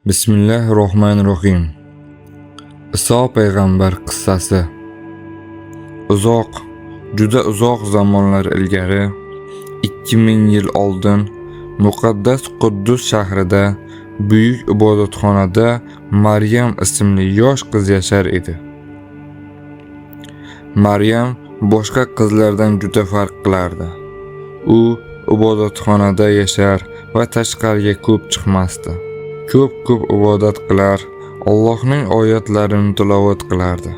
Bismillahirrohmanirrohim. Iso payg'ambar qissasi. Uzoq, juda uzoq zamonlar ilgari, 2000 yil oldin muqaddas Quddus shahrida buyuk ibodatxonada Maryam ismli yosh qiz yashar edi. Maryam boshqa qizlardan juda farq qilardi. U ibodatxonada yashar va tashqariga ko'p chiqmasdi. Ko'p-ko'p ibodat qilar, Allohning oyatlarini tilovat qilardi.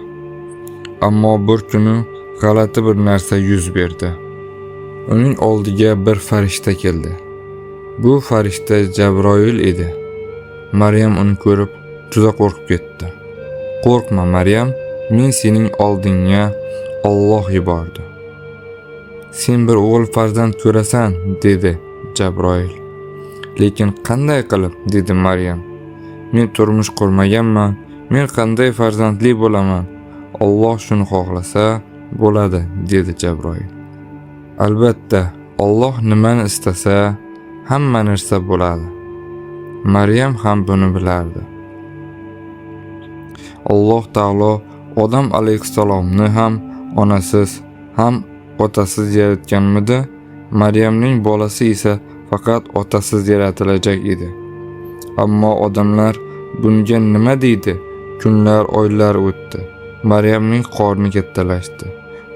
Ammo bir kuni g'alati bir narsa yuz berdi. Uning oldiga bir farishta keldi. Bu farishta Jabroil edi. Maryam uni ko'rib juda qo'rqib ketdi. "Qo'rqma, Maryam, men sening oldingga Alloh yubordi. Sen bir o'g'il farzand ko'rasan", dedi Jabroil. "Lekin qanday qilib?" dedi Maryam. "Men turmush qurmaganman. Men qanday farzandli bo'laman?" "Alloh shuni xohlasa, bo'ladi", dedi Jabroil. Albatta, Alloh nimani istasa, hamma narsa bo'ladi. Maryam ham buni bilardi. Alloh taolo Odam alayhissalomni ham onasiz, ham otasiz yaratganmidi? Maryamning bolasi esa faqat otasiz yaratilajak edi. Ammo odamlar bunga nima deydi? Kunlar, oylar o'tdi. Maryamning qorni kattalashdi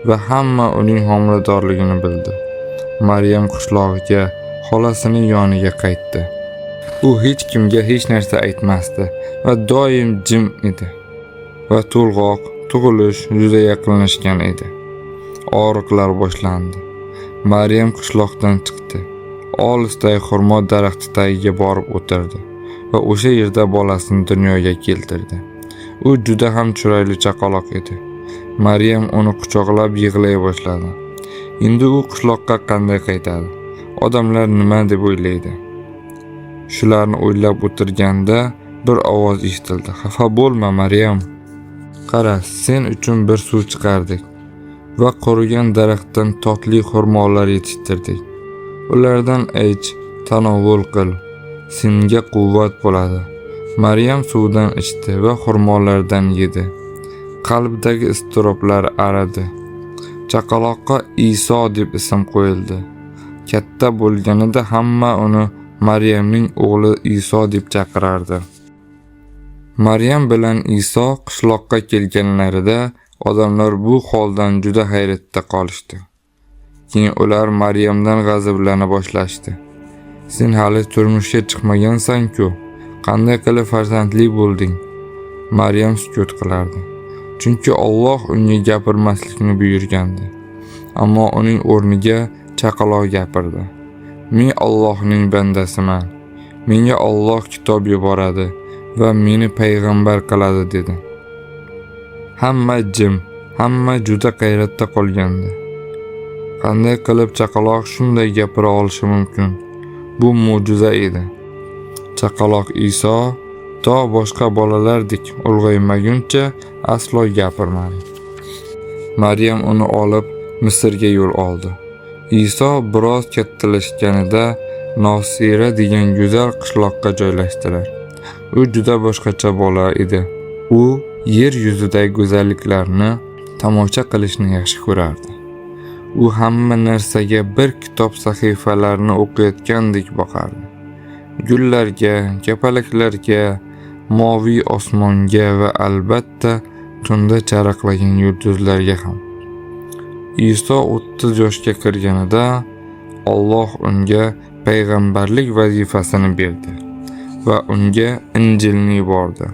va hamma uning homiladorligini bildi. Maryam qishlog'iga, xolasining yoniga qaytdi. U hech kimga hech narsa aytmasdi va doim jim edi. Va to'lg'oq, tug'ilish juda yaqinlashgan edi. Og'riqlar boshlandi. Maryam qishloqdan chiqdi. Olisdagi xurmo daraxti tagiga borib o'tirdi va o'sha yerda bolasini dunyoga keltirdi. U juda ham chiroyli chaqaloq edi. Maryam uni quchoqlab yig'lay boshladi. Endi u qishloqqa qanday qaytadi? Odamlar nima deb o'ylaydi? Shularni o'ylab o'tirganda bir ovoz eshitildi. "Xafa bo'lma, Maryam. Qara, sen uchun bir suv chiqardik va qurigan daraxtdan totli xurmolar yetishtirdik. Ulardan ich, tanovul qil. Senga quvvat bo'ladi." Maryam suvdan ichdi va xurmolardan yedi. Qalbidagi iztiroblar aridi. Chaqaloqqa Iso deb ism qo'yildi. Katta bo'lganida hamma uni Maryamning o'g'li Iso deb chaqirardi. Maryam bilan Iso qishloqqa kelganlarida odamlar bu holdan juda hayratda qolishdi. Keyin ular Maryamdan g'azablana boshlashdi. "Sen hali turmushga chiqmagansan-ku, qanday qilib farzandli bo'lding?" Maryam sukut qilardi. Chunki Alloh unga gapirmaslikni buyurgandi. Ammo uning o'rniga chaqaloq gapirdi. "Men Allohning bandasiman. Menga Alloh kitob yuboradi va meni payg'ambar qiladi", dedi. Hamma jim, hamma juda hayratda qolgandi. Qanday qilib chaqaloq shunday gapira olishi mumkin? Bu mo'jiza edi. Chaqaloq Iso to boshqa bolalardek ulg'aymaguncha aslo gapirmadi. Maryam uni olib Misrga yo'l oldi. Iso biroz kattalashganida Nosira degan go'zal qishloqqa joylashdilar. U juda boshqacha bola edi. U yer yuzidagi go'zalliklarni tomosha qilishni yaxshi ko'rardi. U hamma narsaga bir kitob sahifalarini o'qiyotgandek boqardi. Gullarga, kapalaklarga, moviy osmonga va albatta tunda charaqlagan yulduzlarga ham. Iso 30 yoshga kirganida Alloh unga payg'ambarlik vazifasini berdi va unga Injilni yubordi.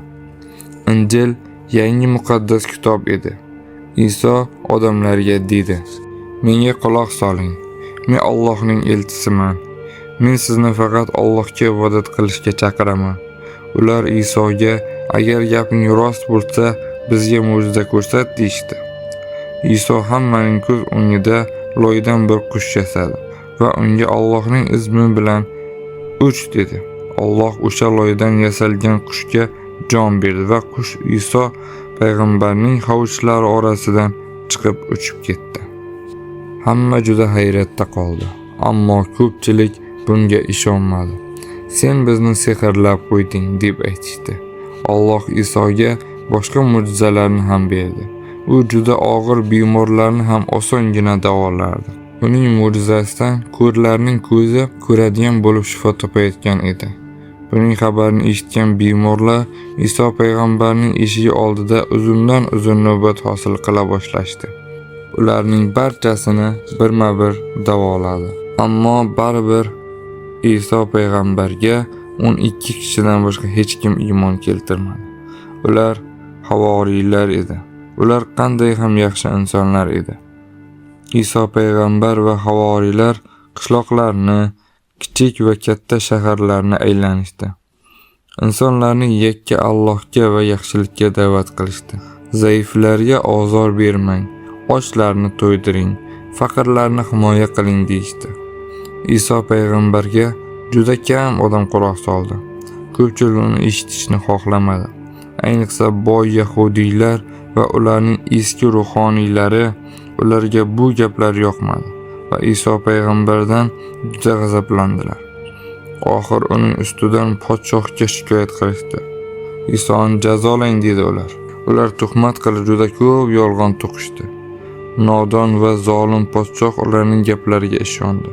Injil yangi muqaddas kitob edi. Iso odamlarga dedi: "Menga quloq soling. Men Allohning elchisiman. Men sizni faqat Allohga ibodat qilishga chaqiraman." Ular Isoga: "Agar gaping rost bo'lsa, bizga mo'jiza ko'rsat", deyishdi. Iso hammaning ko'z o'ngida loydan bir qush yasadi va unga Allohning izmi bilan "Uch", dedi. Alloh o'sha loydan yasalgan qushga jon berdi va qush Iso payg'ambarning hovuchlari orasidan chiqib uchib ketdi. Hamma juda hayratda qoldi, ammo ko'pchilik bunga ishonmadi. "Sen bizni sehrlab qo'yding", deb aytishdi. Alloh Isoga boshqa mo'jizalarni ham berdi. U juda og'ir bemorlarni ham osongina davolardi. Uning mo'jizasidan ko'rlarning ko'zi ko'radigan bo'lib shifo topayotgan edi. Buning xabarini eshitgan bemorlar Iso payg'ambarning eshigi oldida uzundan-uzun navbat hosil qila boshlashdi. Ularning barchasini birma-bir davoladi. Ammo baribir Iso payg'ambarga 12 kishidan boshqa hech kim iymon keltirmadi. Ular havoriylar edi. Ular qanday ham yaxshi insonlar edi. Iso payg'ambar va havoriylar qishloqlarni, kichik va katta shaharlarni aylanishdi. Insonlarni yakka Allohga va yaxshilikka da'vat qilishdi. Zaiflarga ozor bermang, ochlarni to'ydiring, faqirlarni himoya qiling deyishdi. Iso payg'ambarga juda kam odam quloq soldi. Ko'pchilik uni eshitishni xohlamadi. Ayniqsa boy yahudiylar va ularning eski ruhoniylari, ularga bu gaplar yoqmadi va Iso payg'ambardan juda g'azablandilar. Oxir uning ustidan podshohga shikoyat qilishdi. "Isoni jazolang", dedi ular. Ular tuhmat qilib juda ko'p yolg'on to'qishdi. Nodon va zolim podshoh ularning gaplariga ishondi.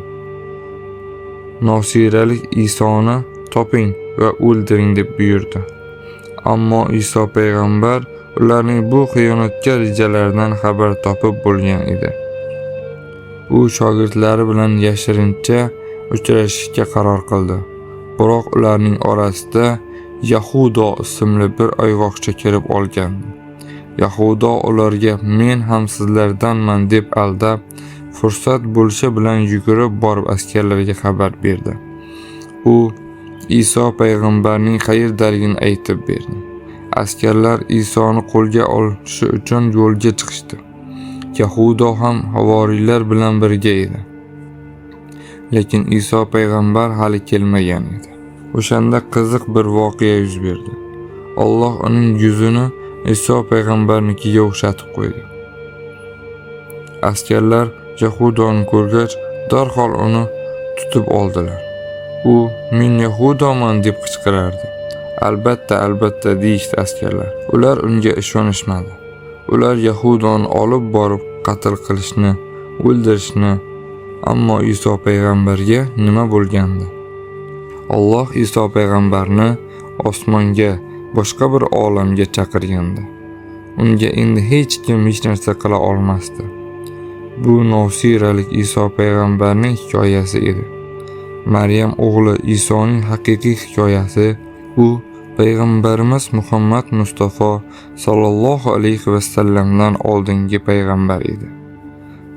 Nosiralik Isoni toping va o'ldiring deb buyurdi. Ammo Iso payg'ambar ularning bu xiyonatkor rejalaridan xabar topib bo'lgan edi. U shogirdlari bilan yashirincha uchrashishga qaror qildi. Biroq ularning orasida Yahudo ismli bir ayg'oqchi kirib olgandi. Yahudo ularga "Men ham sizlardanman" deb aldab, fursat bo'lishi bilan yugurib borib askarlarga xabar berdi. U Iso payg'ambarning qayerdaligini aytib berdi. Askarlar Isoni qo'lga olishi uchun yo'lga chiqishdi. Yahudo ham havoriylar bilan birga edi. Lekin Iso payg'ambar hali kelmagan edi. O'shanda qiziq bir voqea yuz berdi. Alloh uning yuzini Iso payg'ambarnikiga o'xshatib qo'ydi. Askarlar Yahudoni ko'rgach, darhol uni tutib oldilar. U "Men Yahudoman" deb qichqirardi. "Albatta, albatta", deyishdi askarlar. Ular unga ishonishmadi. Ular Yahudoni olib borib qatl qilishni, o'ldirishni, ammo Iso payg'ambarga nima bo'lgandi? Alloh Iso payg'ambarni osmonga, boshqa bir olamga chaqirgandi. Unga endi hech kim hech narsa qila olmasdi. Bu Nosiralik Iso payg'ambarning hikoyasi edi. Maryam o'g'li Isoning haqiqiy hikoyasi. U payg'ambarimiz Muhammad Mustafa sallallohu alayhi vasallamdan oldingi payg'ambar edi.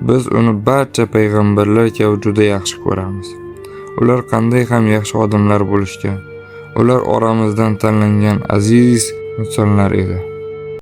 Biz uni barcha payg'ambarlar kabi juda yaxshi ko'ramiz. Ular qanday ham yaxshi odamlar bo'lishgan. Ular oramizdan tanlangan aziz insonlar edi.